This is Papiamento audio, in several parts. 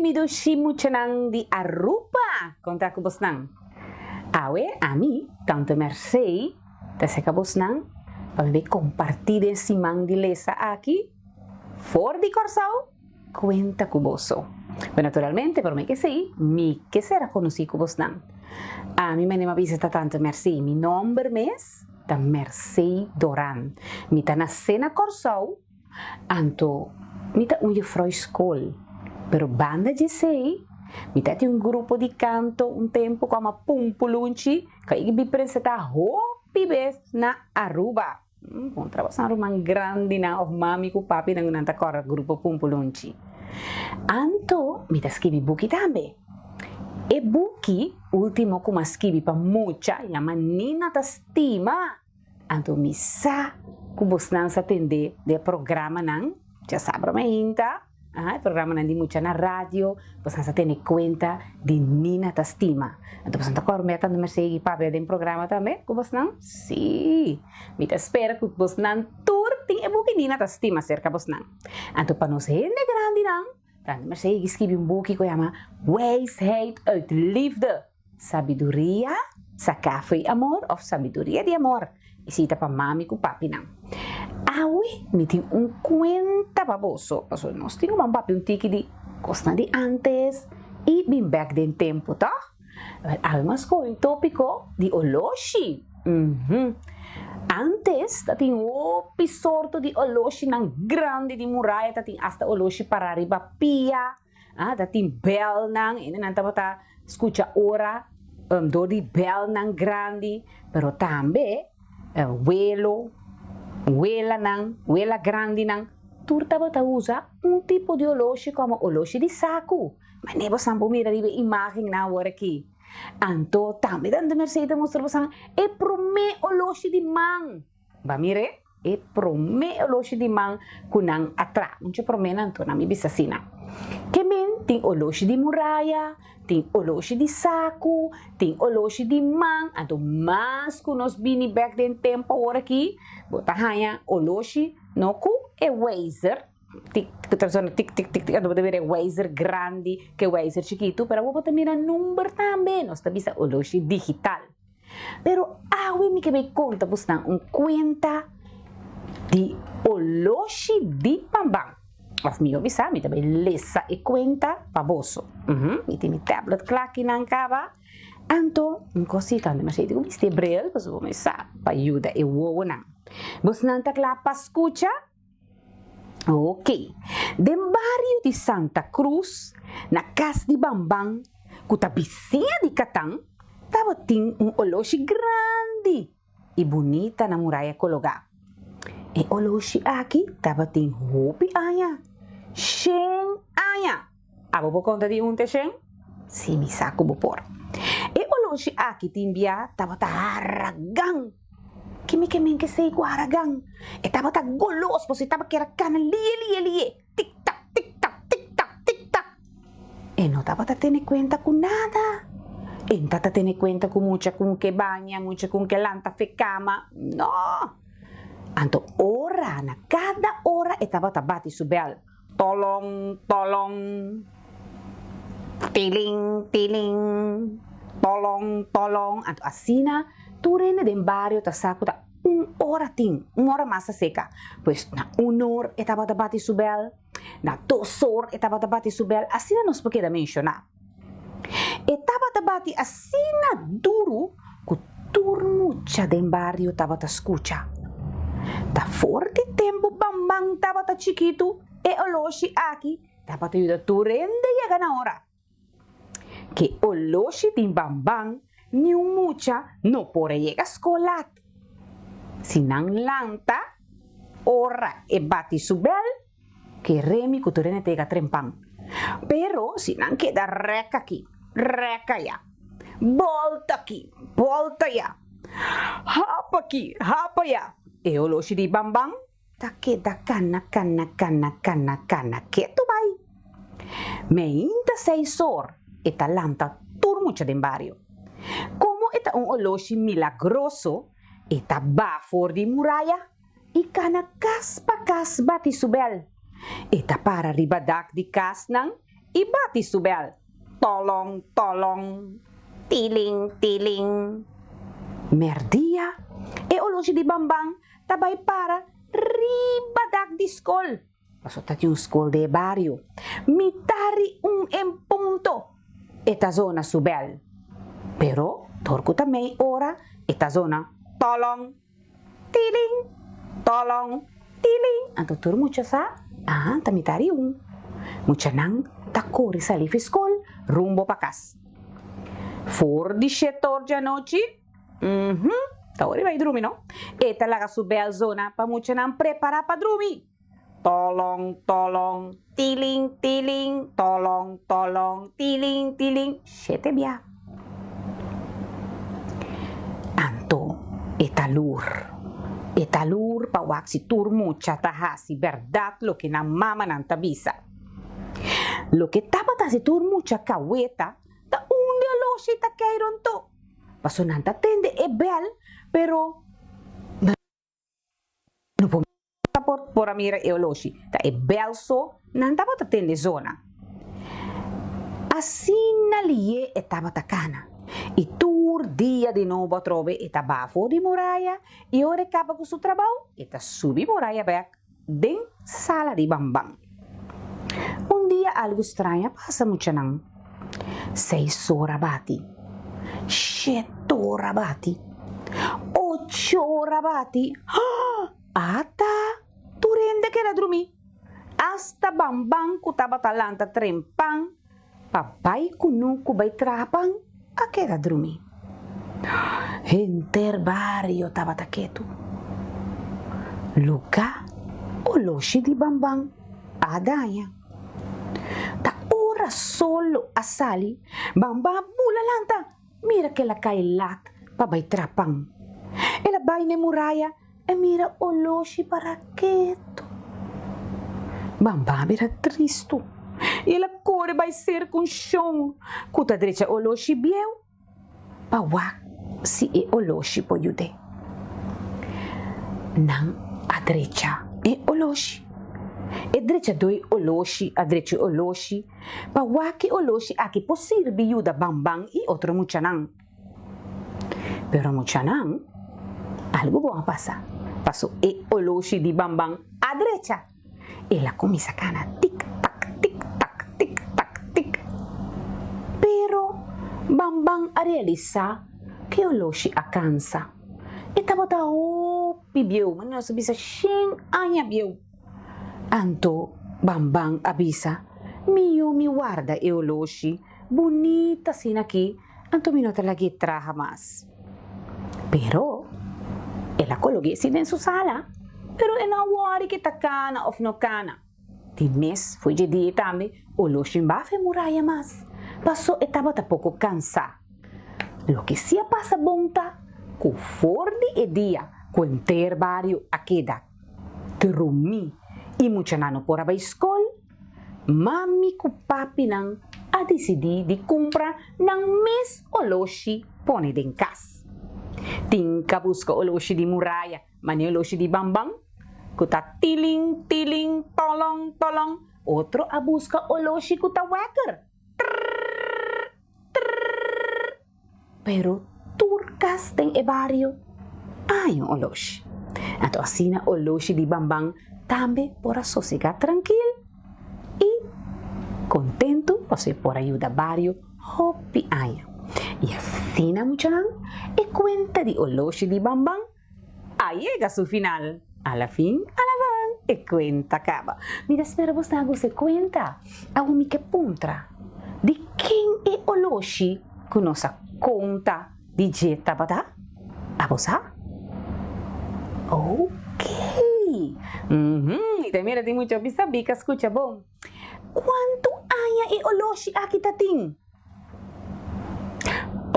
mi dushi muchanan di Aruba! Kon ta ku bosnan? Awe ami, Tante Mercé, ta seka bosnan pa mi bay kompartí den siman di lesa aki for di Kòrsou kuenta ku boso. Pero naturalmente promé ke esei mi ke sera konosí ku bosnan. Ami manera mi a bisa ta Tante Mercé, mi nòmber mes ta Mercé Doran. Mi ta nasé na Kòrsou. Anto mi ta un jufrou skol, pero banda dje esei mi ta tin un grupo di kanto un tempu ku ama Pumpulunchi ku a bi presentá hopi bes na Aruba. Kontra boso ruman grandinan òf mami ku papinan ku nan ta kòrda grupo Pumpulunchi. Anto mi ta skibi buki tambe. E buki último ku mi a skibi pa mucha yama Nina ta stima. Anto mi sa ku bosnan sa tende di e programanan djasabra mainta, aha, e programanan di mucha na radio, bosnan sa tene kuenta di Nina ta stima. Anto bosnan ta kòrda mi a tanta Mercé i papia den programa tambe ku bosnan? Sí! Mi ta spera ku bosnan tur tin e buki Nina ta stima serka bosnan. Anto pa nos hende grandinan, tanta Mercé i skibi un buki ku yama Wijsheid uit Liefde. Sabiduria saká fo'i amor òf sabiduria di amor? Esei ta pa mami ku papinan. Awe mi tin un kuenta pa boso, pasobra nos tin ku ban papia un tiki di kosnan di ántes i bin bèk den tempu, tòg? Awe mi a skohe un tópiko di oloshi. Uhum. Ántes ta tin hopi sorto di oloshinan grandi di muraya, ta tin asta oloshi pará riba pia. Ah, ta tin bèlnan, e nan tabata skucha ora dor di bèlnan grandi, pero tambe welo, welanan, wela grandinan, tur tabata usa un tipo di oloshi komo oloshi di saku. Manera bo san por mira riba e imágennan awor aki. Anto tambe Tante Mercé ta mustra bo san e promé oloshi di man. Ba mir'é, e promé oloshi di man ku nan a tra. Muchu promé nan tur nan mi bisa asina. Ke men tin oloshi di muraya, tin oloshi di saku, tin oloshi di man, anto mas ku nos bini bèk den tempu awor aki, bo ta haña oloshi no ku e wijzer, tik ku ta sona tik tik tik tik, anto bo ta mira e wijzer grandi ku e wijzer chikitu, pero awor bo ta mira number tambe, nos ta bisa oloshi digital. Pero awe mi ke bay konta bosnan un kuenta di oloshi di Pamban. Of mihó bisa mi ta bay lesa e kuenta pa boso. Mi tin mi tablet kla kinan kaba. Anto un kosita anto mi a bisti e bril pasobra mi sa pa yuda e wowonan. Bosnan ta kla pa skucha? Ok. Den bario di Santa Cruz, na kas di Bamban, ku ta bisiña di Katan, tabatin un oloshi grandi i bunita na muraya kologá. E oloshi aki tabatin hopi aña, shen aña! Abo por konta di un te shen? Sí, mi sa ku bo por. E oloshi aki tin bia tabata haragan. Ke mi ke men ke sei ku haragan? E tabata golos pasobra e tabata keda kana lie lie lie, tik tak tik tak tik tak tik tak. E no tabata tene kuenta ku nada. E no tabata tene kuenta ku mucha ku ke baña, mucha ku ke lanta fe kama. No! Anto ora, na kada ora e tabata bati su bèl. Tolong, tolong, tilin, tilin, tolong, tolong. Anto asina tur hende den bario ta sa ku ta un ora tin, un ora mas ta seka. Pues na un or e tabata bati su bèl, na dos or e tabata bati su bèl, asina nos por keda menshoná. E tabata bati asina duru ku tur mucha den bario tabata skucha. Ta for di tempu Bamban tabata chikitu e oloshi aki tabata yuda tur hende yega na ora. Ke oloshi di Bamban niun mucha no por a yega skol lat. Si nan lanta ora e bati su bèl, Ke remi ku tur hende ta yega trempan. Pero si nan keda rèk aki, rèk aya, bòlta aki, bòlta aya, hap aki, hap aya, e oloshi di Bamban ta keda kana, kana, kana, kana, kana ketu bai. Meinta seis or e ta lanta tur mucha den bario. Komo e ta un oloshi milagroso, e ta ba for di muraya I kana kas pa kas bati su bèl. E ta para riba dak di kasnan. i bati su bèl, Tolong, tolong, tiling, tiling. Mèrdia, e oloshi di Bamban ta bai para riba dak di skol. Pasobra ta tin un skol den e bario. Mitari un en punto e ta zona su bèl. Pero dor ku ta mei ora e ta zona tolong, tiling, tolong, tiling. Anto tur mucha sa, ah, ta mitari un. Muchanan ta kore sali fi skol rumbo pa kas. For di shete or djanochi. Uhmm, ta ora e bai drumi no. E ta laga su bel zona pa muchanan prepara pa drumi. Tolong, tolong, tiling, tiling, tolong, tolong, tiling, tiling, shete bia. Anto e ta lur, e ta lur pa wak si tur mucha ta hasi bèrdat loke nan mamanan ta bisa. Loke tabata hasi tur mucha kaweta Ta unda e oloshi ta kei ronto? Paso nan ta tende e bel, pero nan no por por por a mira e oloshi. Ta e bel so nan tabata tende zona. Asina lié e tabata kana. I tur dia di nobo atrobe e ta baha for di muraya i ora e kaba ku su trabou e ta subi muraya bek. Den sala di Bamban. Un dia algu straño a pasa muchanan. Seis ora a bati. Shete ora a bati. Ocho ora a bati. Ata! Tur hende a keda drumí. Asta Bamban ku tabata lanta trempan Pa bai kunuku bai traha pan a keda drumi. Henter bario tabata ketu. Lugá oloshi di Bamban a daña. Ta ora solo a sali, Bamban a bula lanta, mira kel a kai lat pa bai traha pan. El a bai na e muraya E mira oloshi para ketu. Bambá bira tristu i el a kore bai serka un shon ku ta drecha oloshi bieu pa wak si e oloshi por yud'é. Nan a drecha e oloshi. E drechadó e oloshi a drecha e oloshi pa wak e oloshi aki por sirbi yuda Bamban i otro muchanan. Pero muchanan, algu bon a pasa. Paso e oloshi di Bamban a drecha. El a kuminsá kana tik tak, tik tak, tik tak, tik. Pero Bamban a realisá ku e oloshi a kansa. E tabata hopi bieu, manera nos ta bisa shen aña bieu. Anto Bamban a bisa, Mihó mi warda e oloshi bunita asina aki Anto mi no ta lag'é traha mas. Pero, el a kolog'é si den su sala, pero e no a wòri ke ta kana òf no kana. Di mes foi dje dia tambe oló shin bafa e muraya mas, paso e tabata poko kansá. Loke si a pasa bon ta ku for di e dia ku henter bario a keda drumí i muchanan no por a bai skol, Mami ku papinan a disidí di kumpra nan mes oloshi pone den kas. Tin ka buska oloshi di muraya manera oloshi di Bamban ku ta tilin tilin tolon tolon, otro a buska oloshi ku ta wèker, trrrr trrrr. Pero tur kas den e bario a un oloshi. Anto asina oloshi di Bamban tambe por a sosegá trankil i kontentu pasobra e por a yuda bario hopi aña. I asina muchanan e kuenta di oloshi di Bamban A yega su final. A la fin, a la van, e kuenta kaba. Mi ta spera bo sta gusta e kuenta. Awo mi ke puntra, di ken e oloshi ku nos a konta di dje tabata? Abo sa? Okey! Uhum, mi ta mira tin mucha hopi sabí ka skucha bon. Kuantu aña e oloshi aki ta tin?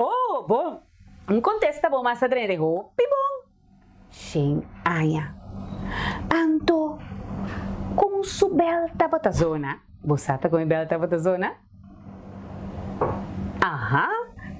Oh, bon! Un kontesta bo mas a drenta hopi bon. Shen aña. Anto, kon su bèl tabata zona? Bo sa ta kon e bèl tabata zona? Aha!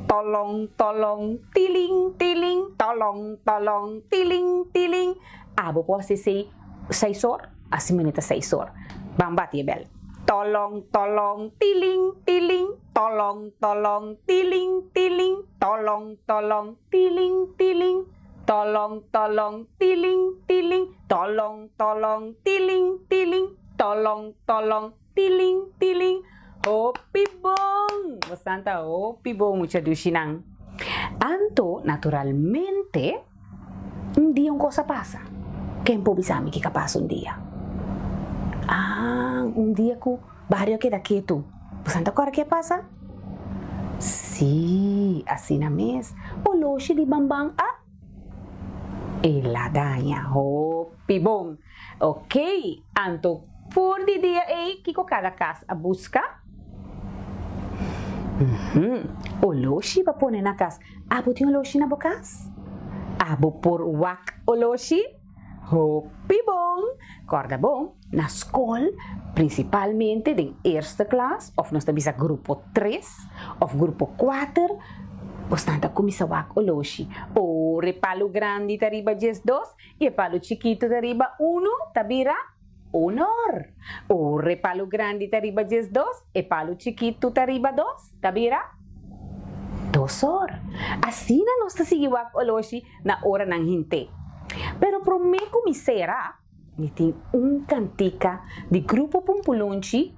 Tolon, tolon, tilin, tilin, tolon, tolon, tilin, tilin. Abo por hasi esei seis or? Asi manera ta seis or. Ban bati e bèl. Tolong tolong tiling tiling tolong tolong tiling tiling tolong tolong tiling tiling tolong tolong tiling tiling tolong tolong tiling tiling tolong tolong tiling tiling. Hopi bon! Bosnan ta hopi bon mucha dushinan. Anto, naturalmente, un dia un kos a pasa. Ken por bisa mi kiko a pasa un dia? Ah, un dia ku bario a keda ketu. Bosan ta kòrda ke a pasa? Sí, asina mes. Oloshi di Bamban a el a daña hopi bon. Ok, anto for di dia ei kiko kada kas a buska? Uhum, oloshi pa pone na kas. Abo tin oloshi na bo kas? Abo por wak oloshi? Hopi bon! Kòrda bon, na skol, prinsipalmente den eerste klas òf nos ta bisa grupo tres òf grupo kuater, bosnan ta kuminsá wak oloshi. Ora e palu grandi ta riba diesdos i e palu chikitu ta riba unu, ta bira un or. Ora e palu grandi ta riba 12, e palu chikitu ta riba dos, ta bira dos or. Asina nos ta sigui wak oloshi na oranan hint'é. Pero promé ku mi sera, mi tin un kantika di Grupo Pumpulunchi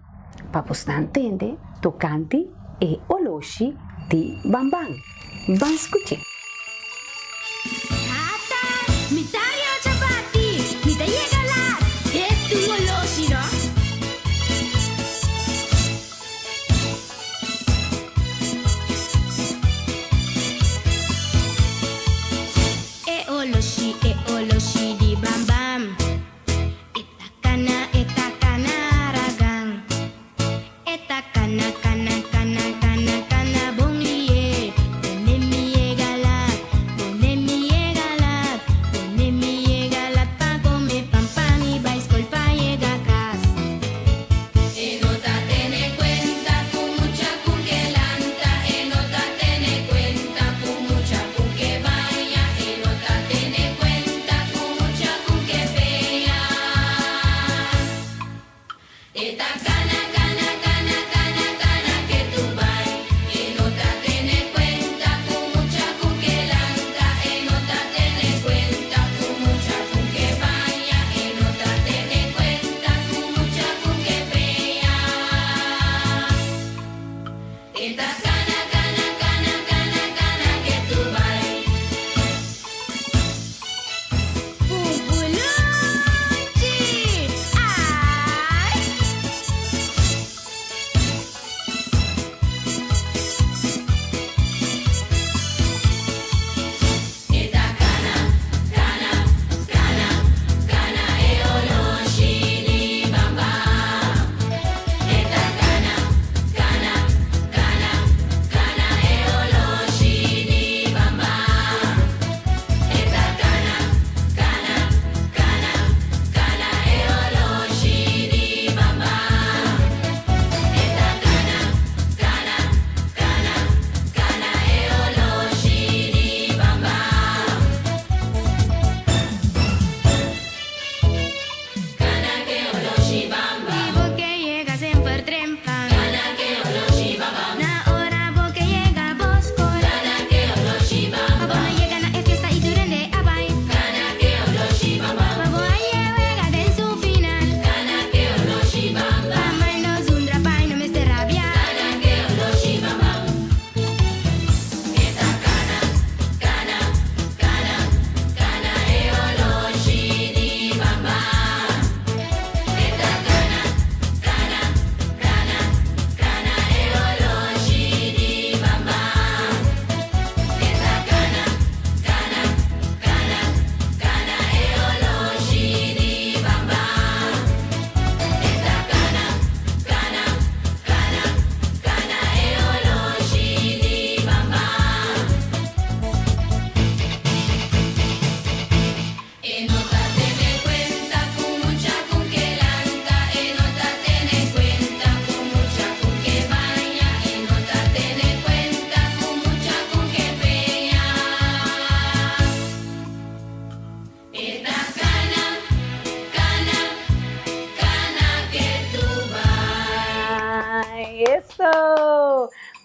pa bosnan tende tokante e oloshi di Bamban. Ban skuch'é. Tata, mi ta riocha bati, mi ta yega laat, es tu oloshi no? E oloshi, e oloshi di bam bam, e ta kana, e ta kana ragan. E ta kana kana kana kana kana bon lié Pone mi yega lat, pone mi yega lat Pone mi yega lat pa come pan pa mi bai skol pa yega kas. E no ta tene cuenta cu mucha cu ke lanta E no ta tene cuenta cu mucha cu ke baña E no ta tene cuenta cu mucha cu ke pea. E ta cana, cana, cana, cana, cana ke tu bai. E no ta tene cuenta cu mucha cu ke lanta. E no ta tene cuenta cu mucha cu ke baña. E no ta tene cuenta cu mucha cu ke pea. E ta cana, cana, cana, cana, cana ke tu bai. Pumpulunchi! Ai!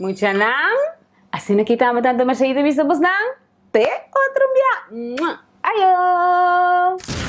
Muchanan, asina ki tambe Tante Mercedes bisa bosnan, te otro bia. Ayo!